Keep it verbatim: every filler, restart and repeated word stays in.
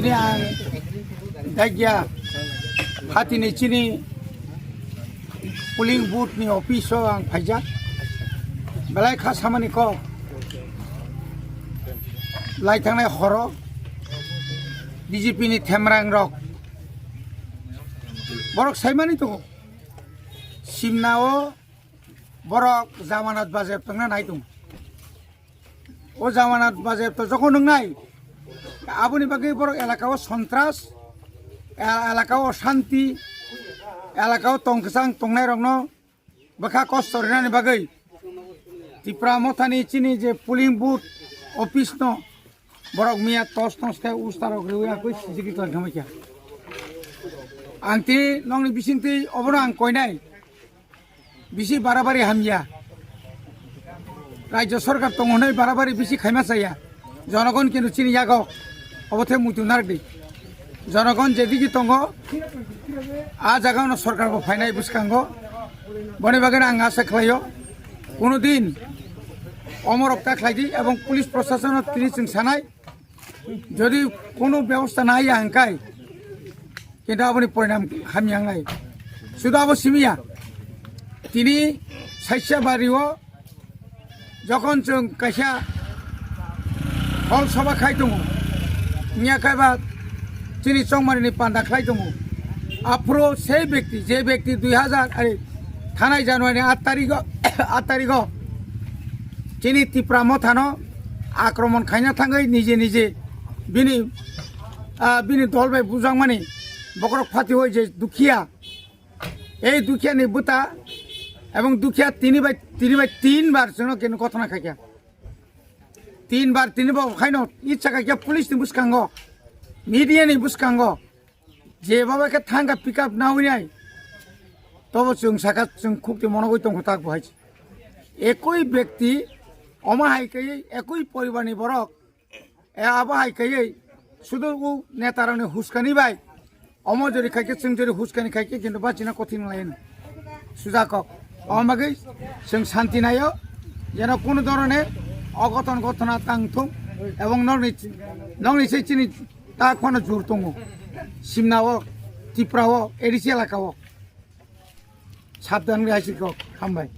Ni ang Dagya hatini chini polling booth ni office o ang phaijak. Belai kha samani kok lai thangnai horo B J P ni themrang rok borok saimani tongo. Simna o borok jamanat bajep tongna nai tongo. O jamanat bajep to jokon wngnai, aboni bagwi borok elaka o sontras, e-, elaka o shanti, elaka o tongkwchang tongnai rokno bwkha kosto rinani bagwi Tipra Mothani chini je polling booth office no borok miya tos tos khe usta rok riwi akwi sijigwi tong khamai kha. Ang tei nokni bisingtwi obono ang koinai. Bisi barabari hamya. Rajya sorkar tongo hwnwi barabari bisi khaima chaya. Jonogon kintu chini yago obo the muitu nardi. Jonogon jedigi tongo, a jaga ono sorkar bo phainai bwskango. Boni bagwi ang asa khlaio, kuno din omorok ta khlaidi ebong police prosasono tini chwng sanai. Jodi kono bebosta nai ya hingkai, kintu aboni porinam hamya wngnai. Sudu abo simiya. Tini saisa bari o jokon chwng kaisa hol soba khai tongo, wngya kaiba chini chongmani ni panda khlai tongo. Aphuru sei bekti, je bekti dui hazar, ai, thanai January ni aat tarikh o, aat tarikh o chini Tipra Mothano akromon khaina thangwi nije nije bini, ah, bini dol bai bujakmani bokhorok phati hoi je dukhiya, ei dukhiya ni bwta ebong dukhiya tini bai, tini bai tin bar chwngno keno gothona khaikha. Tin bar tini bo khaino itsa khaikha police ni bwskango, media ni bwskango. Je baba khe thangkha pick up nawi nai. Tobo chwng saka chwng khukti monogwi tongkha tak bo hai. Ekoi bekti omo hai khe ekoi poribar ni borok. E abo hai khe sudu u neta rok ni huskani bai. Omo jori khai khe chwng jori huskani khai khe kintu bachina kothin lain. Sujakok. Omo bagwi chwng shanti naio. Jeno kunu dhoroner ogoton gotona tang thung. Ebong nokni, nokni se chini tak phano jur tongo. Simna o, Tipra o, A D C elaka o. Sabdan wngwi hai si kok, hambai.